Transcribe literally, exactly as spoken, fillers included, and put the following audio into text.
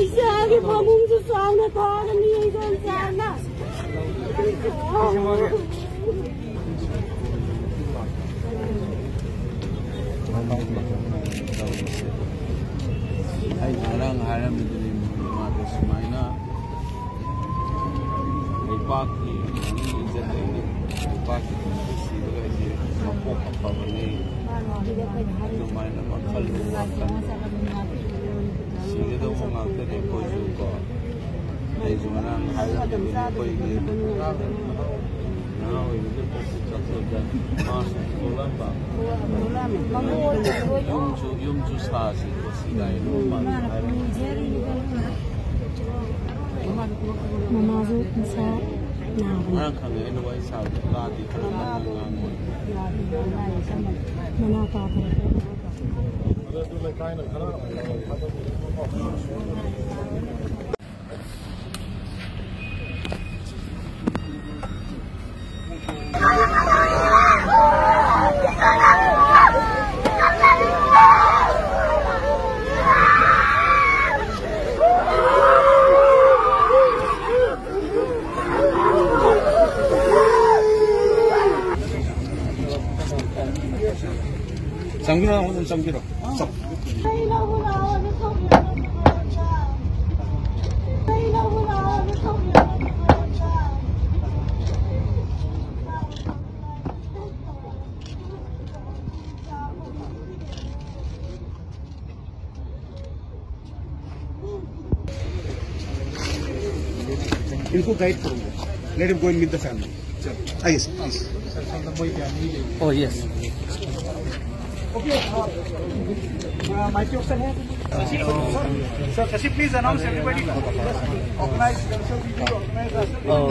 ꯏꯆꯥꯒꯤ ꯐꯃꯨꯡꯁꯨ ꯆꯥꯎꯅ ꯊꯥꯒꯅꯤ ꯑꯩ ꯁꯪꯁꯥꯔꯅ꯫ ꯑꯩ ꯉꯔꯥꯡ ꯍꯥꯏꯔꯝꯃꯤꯗꯨꯅꯤ, ꯃꯥꯗꯣ ꯁꯨꯃꯥꯏꯅ ꯂꯩꯕꯥꯛꯀꯤ ꯏꯖꯠ ꯂꯩꯅ ꯂꯩꯕꯥꯛꯀꯤ ꯁꯤꯕꯒ ꯑꯩꯁꯦ ꯃꯀꯣꯛ ꯑꯐꯕꯅꯤ꯫ ꯑꯗꯨꯃꯥꯏꯅ ꯋꯥꯈꯜ ꯋꯥꯈꯜ ꯁꯤꯒꯗꯧꯕ ꯉꯥꯛꯇꯅꯤ ꯑꯩꯈꯣꯏꯁꯨ ꯀꯣ꯫ ꯑꯩꯁꯨ ꯉꯔꯥꯡ ꯍꯥꯏꯔꯝꯃꯤꯗꯨꯅꯤ ꯑꯩꯈꯣꯏꯒꯤ ꯅꯍꯥ ꯑꯣꯏꯕꯗ ꯀꯣꯛ ꯆꯥꯛꯆꯗ ꯃꯥꯁꯨ ꯊꯣꯛꯂꯝꯕ꯫ ꯌꯨꯝꯁꯨ, ꯌꯨꯝꯁꯨ ꯁꯥꯁꯤ ꯈꯣꯠꯁꯤ ꯀꯥꯏꯅ ꯃꯥꯅ ꯍꯥꯏꯔꯝꯃꯤ꯫ ꯃꯃꯥꯁꯨ ꯃꯁꯥ ꯅꯥꯕꯅꯤ꯫ ꯉꯔꯥꯡ ꯈꯪꯉꯦ ꯑꯩꯅ ꯋꯥꯔꯤ ꯁꯥꯕꯗ ꯇꯥꯗꯦ, ꯈꯔ ꯀꯟꯅ ꯉꯥꯡꯉꯣꯏ꯫ ꯃꯅꯥ ꯇꯥꯗꯕ꯫ ꯆꯪꯕꯤꯔꯣ, ꯑꯗꯨꯝ ꯆꯪꯕꯤꯔꯣ꯫ ꯆꯪ-, इनको गाइड करूंगा। Let him go and meet the family. आइए sir, please. Oh yes. Mike option है। Sir, Shashi, please announce everybody. Organize yourself, we will organize ourselves. Oh,